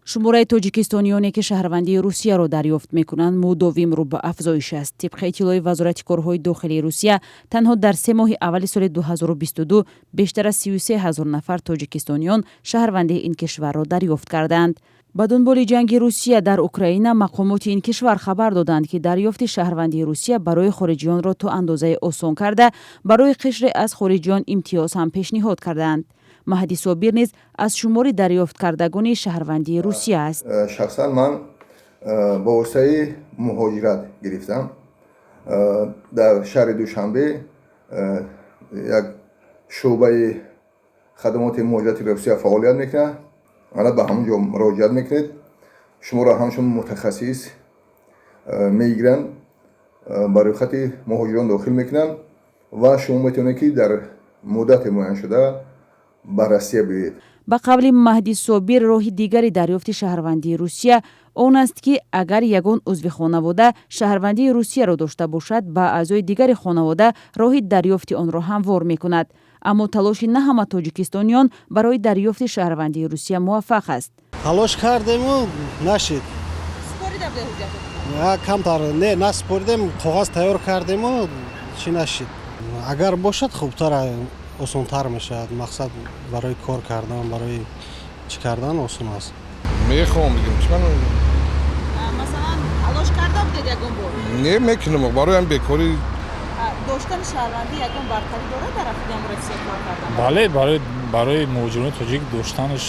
Шумораи тоҷикистониёне, ки шаҳрвандии Русияро дарёфт мекунанд, мудовим рӯ ба афзоиш аст. Тибқи иттилои Вазорати корҳои дохилии Русия, танҳо дар 3 моҳи аввали соли 2022 бештар аз 33 ҳазор нафар тоҷикистониён шаҳрвандии ин кишварро дарёфт кардаанд. Ба дунболи ҷанги Русия дар Украина мақомоти ин кишвар хабар доданд, ки дарёфти шаҳрвандии Русия барои хориҷиёнро то андозае осон карда, барои қишре аз хориҷиён имтиёз ҳам пешниҳод кардаанд. Маҳди Собир низ аз шумори дарёфткардагони шаҳрвандии Русия аст. Шахсан ман ба воситаи муҳоҷират гирифтам. Дар шаҳри Душанбе як шӯъбаи хадамоти муҳоҷирати Русия фаъолият мекунад. Ана ба ҳамон ҷо муроҷиат мекунед, шуморо ҳамчун мутахассис мегиранд, ба рӯйхати муҳоҷирон дохил мекунанд ва шумо метавонед, ки дар муддати муайяншуда ба Россия биёед. Ба қавли Маҳди Собир, роҳи дигари дарёфти шаҳрвандии Русия он аст, ки агар ягон узви хонавода шаҳрвандии Русияро дошта бошад, ба аъзои дигари хонавода роҳи дарёфти онро ҳамвор мекунад. Аммо талоши на ҳама тоҷикистониён барои дарёфти шаҳрвандии Русия муваффақ аст. Талош кардему, нашид. Камтар не насупоридем, коғаз тайёр кардему, чӣ нашид. Агар бошад, хубтар, осонтар мешавад. Мақсад, барои кор кардан, барои чӣ кардан осон аст. Мехоҳам, бигем чӣ ман. Масалан, талош карда будед ягон бор? Не, мекунам, барои ҳам бекорӣ. Доштани шаҳрвандӣ ягон бартарӣ дорад дар африқо, Россия кор кардан? Бале, барои муҳоҷирони тоҷик доштанаш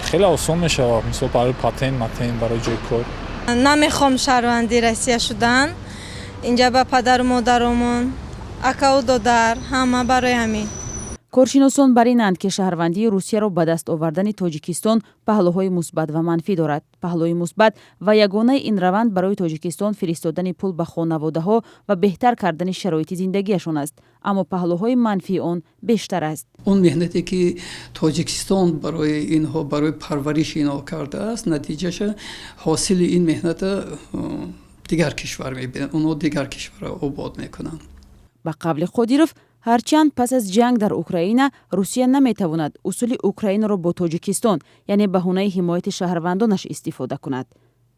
хеле осон мешавад, мисол, барои патент матент, барои ҷои кор. Намехоҳам шаҳрванди Россия шудан. Инҷа ба падару модаромон, акаву додар, ҳама, барои ҳамин. Коршиносон бар инанд, ки шаҳрвандии Русияро ба даст овардани Тоҷикистон паҳлӯҳои мусбат ва манфӣ дорад. Паҳлӯи мусбат ва ягонаи ин раванд барои Тоҷикистон фиристодани пул ба хонаводаҳо ва беҳтар кардани шароити зиндагиашон аст, аммо паҳлӯҳои манфии он бештар аст. Он меҳнате, ки Тоҷикистон барои инҳо, барои парвариши инҳо кардааст, натиҷаша, ҳосили ин меҳната дигар кишвар мебинад, онҳо дигар кишварро обод мекунанд. Ба қавли Қодиров, ҳарчанд пас аз ҷанг дар Украина Русия наметавонад усули Украинаро бо Тоҷикистон, яъне баҳонаи ҳимояти шаҳрвандонаш, истифода кунад,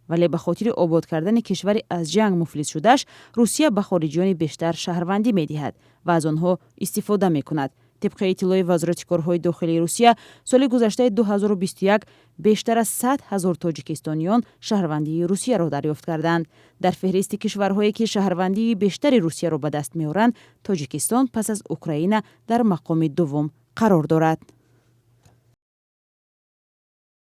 вале ба хотири обод кардани кишвари аз ҷанг муфлис шудааш Русия ба хориҷиёни бештар шаҳрвандӣ медиҳад ва аз онҳо истифода мекунад. Тибқи иттилои Вазорати корҳои дохилии Русия, соли гузаштаи 2021 бештар аз 100 ҳазор тоҷикистониён шаҳрвандии Русияро дарёфт карданд. Дар феҳристи кишварҳое, ки шаҳрвандии бештари Русияро ба даст меоранд, Тоҷикистон пас аз Украина дар мақоми дуввум қарор дорад.